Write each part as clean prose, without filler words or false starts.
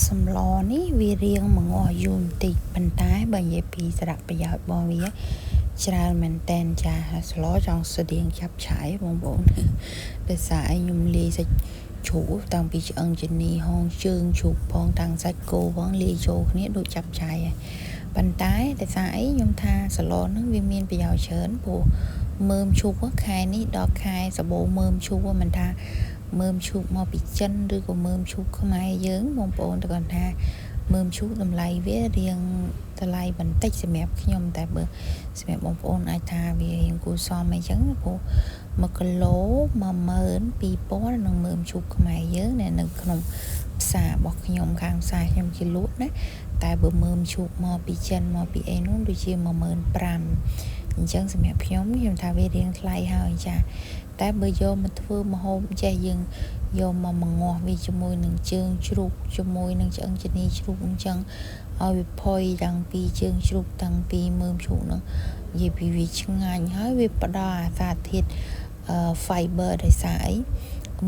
សម្លនេះវារៀងមងាស់យូរបន្តិចប៉ុន្តែបើនិយាយពីសារៈប្រយោជន៍របស់វាច្រើនមែនតែនចាសម្លចង់ស្តៀងចាប់ឆាយបងប្អូនដោយសារឯងខ្ញុំលាយសាច់ជ្រូកតាំងពីឆ្អឹងជំនីហងជើងជ្រូកផងតាំងសាច់គោផងលាយចូលគ្នាដូចចាប់ឆាយហើយប៉ុន្តែដោយសារអីខ្ញុំថាសម្លហ្នឹងវាមានប្រយោជន៍ច្រើនព្រោះមើមឈូកខែនេះដល់ខែសបោមើមឈូកមិនថាមើមឈូកមកពីចិនឬក៏មើមឈូកខ្មែរយើងបងប្អូនតែគាត់ថាមើមឈូកតម្លៃវារៀងតម្លៃបន្តិចសម្រាប់ខ្ញុំតែបើសម្រាប់បងប្អូនអាចថាវារៀងគួរសមអីចឹងព្រោះ1គីឡូ12000នឹងមើមឈូកខ្មែរយើងនៅក្នុងផ្សាររបស់ខ្ញុំខាងផ្សារខ្ញុំជាលក់ណាតែបើមើមឈូកមកពីចិនមកពីអីនោះដូចជា15000អញ្ចឹងសម្រាប់ខ្ញុំខ្ញុំថាវារៀងថ្លៃហើយចាតែបើយកមកធ្វើម្ហូបចេះយើងយកមកមងាស់វាជាមួយនឹងជើងជ្រូកជាមួយនឹងឆ្អឹងជំនីជ្រូកអញ្ចឹងឲ្យវាផុយតាំងពីជើងជ្រូកតាំងពីមើមជ្រូកហ្នឹងនិយាយពីវាឆ្ងាញ់ហើយវាផ្ដល់អាសារធាតុ fiber ដោយសារអី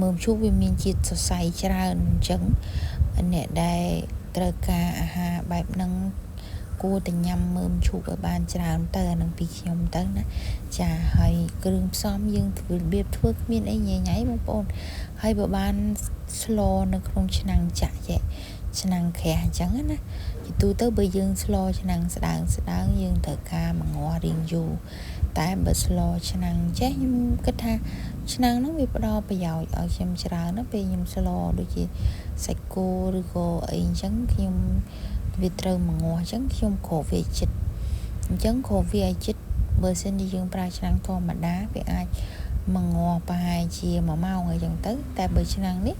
មើមជ្រូកវាមានជាតិសរសៃច្រើនអញ្ចឹងអ្នកដែលត្រូវការអាហារបែបហ្នឹងគួរតែញ៉ាំមើមឈូកឲ្យបានច្រើនទៅអានឹងពីខ្ញុំទៅណាចាហើយគ្រឿងផ្សំយើងធ្វើរបៀបធ្វើគ្មានអីញ៉ៃញ៉ៃបងប្អូនហើយបើបានស្លនៅក្នុងឆ្នាំងចាក់ចេះឆ្នាំងក្រាស់អញ្ចឹងណាជាទូទៅបើយើងស្លឆ្នាំងស្ដើងស្ដើងយើងត្រូវការមងាស់រៀងយូរតែបើស្លឆ្នាំងចេះខ្ញុំគិតថាឆ្នាំងហ្នឹងវាផ្ដល់ប្រយោជន៍ឲ្យខ្ញុំច្រើនណាពេលខ្ញុំស្លដូចជាសាច់គោឬក៏អីអញ្ចឹងខ្ញុំវាត្រូវមងាស់អញ្ចឹងខ្ញុំគ្របវាចិត្តអញ្ចឹងគ្របវាឲ្យចិត្តបើសិនជាយើងប្រើឆ្នាំងធម្មតាវាអាចមងាស់ប្រហែលជា1ម៉ោងអីចឹងទៅតែបើឆ្នាំងនេះ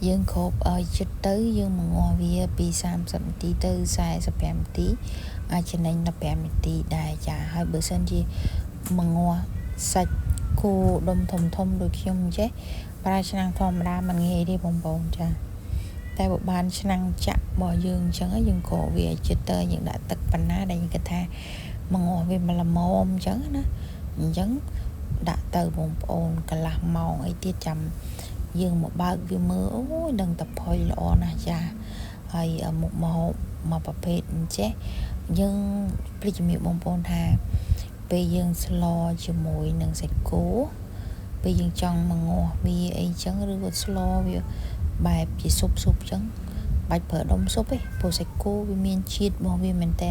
យើងគ្របឲ្យចិត្តទៅយើងមងាស់វាពី30នាទីទៅ45នាទីអាចចំណេញ15នាទីដែរចាហើយបើសិនជាមងាស់សាច់គោដុំធំធំដូចខ្ញុំចេះប្រើឆ្នាំងធម្មតាមិនងាយទេបងប្អូនចាតែបើបានឆ្នាំងចាក់របស់យើងអញ្ចឹងយើងក៏វាចិត្តទៅយើងដាក់ទឹកប៉ុណ្ណាដែលយើងគិតថាមងាស់វាមកល្មមអញ្ចឹងណាអញ្ចឹងដាក់ទៅបងប្អូនកន្លះម៉ោងអីទៀតចាំយើងមកបើកវាមើលអូយដឹងតែផុយល្អណាស់ចាហើយមុខម្ហូបមួយប្រភេទអញ្ចេះយើងភ្លេចជំរាបបងប្អូនថាពេលយើងស្លជាមួយនឹងសាច់គោពេលយើងចង់មងាស់វាអីចឹងឬក៏ស្លវាបែបជាស៊ុបស៊ុបចឹងបាច់ប្រើដុំស៊ុបទេព្រោះសាច់គោវាមានជាតិរបស់វាមែនតើ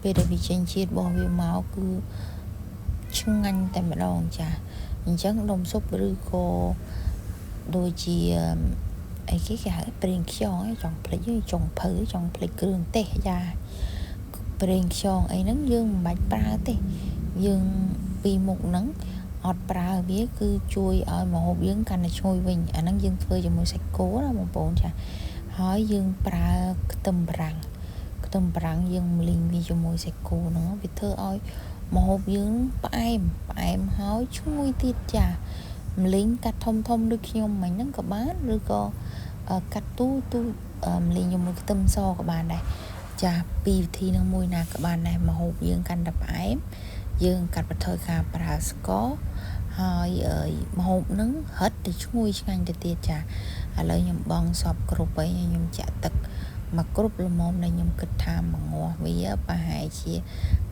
ពេលដែលវាចេញជាតិរបស់វាមកគឺឆ្ងាញ់តែម្ដងចាអញ្ចឹងដុំស៊ុបឬក៏ដូចជាអីគេគេហៅប្រេងខ្យងចង់ភ្លេចចង់ភៅចង់ភ្លេចគ្រឿងទេសចាប្រេងខ្យងអីហ្នឹងយើងមិនបាច់ប្រើទេយើងពីមុខហ្នឹងអត់ប្រើវាគឺជួយឲ្យម្ហូបយើងកាន់តែឈ្ងុយវិញអាហ្នឹងយើងធ្វើជាមួយសាច់គោណាបងប្អូនចាហើយយើងប្រើខ្ទឹមបារាំងខ្ទឹមបារាំងយើងលីងវាជាមួយសាច់គោហ្នឹងវាធ្វើឲ្យម្ហូបយើងផ្អែមផ្អែមហើយឈ្ងុយទៀតចាម្លីងកាត់ធំធំដូចខ្ញុំមិញហ្នឹងក៏បានឬក៏កាត់ទូទូម្លីងជាមួយខ្ទឹមសក៏បានដែរចាពីរវិធីនឹងមួយណាក៏បានដែរម្ហូបយើងកាន់តែផ្អែមយើងកាត់បន្ថយការប្រើស្ករហើយម្ហូបហ្នឹងរឹតតែឈ្ងុយឆ្ងាញ់ទៅទៀតចាឥឡូវខ្ញុំបងសពគ្រប់ហើយខ្ញុំចាក់ទឹកមកគ្រប់ល្មមដែលខ្ញុំគិតថាមងាស់វាប្រហែលជា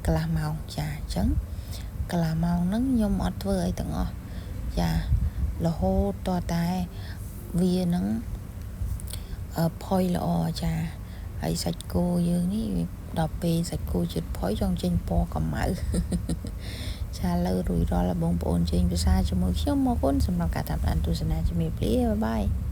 កន្លះម៉ោងចាអញ្ចឹងកន្លះម៉ោងហ្នឹងខ្ញុំអត់ធ្វើអីទាំងអស់ចារហូតតតែវានឹងផុយល្អចាហើយសាច់គោយើងនេះដល់ពេលសាច់គោជាតិផុយចង់ចេញពណ៌កម្ៅចាឥឡូវរួចរាល់បងប្អូនចេញភាសាជាមួយខ្ញុំមកគុណសម្រាប់ការតាមដានទស្សនាជំរាបលាបាយបាយ។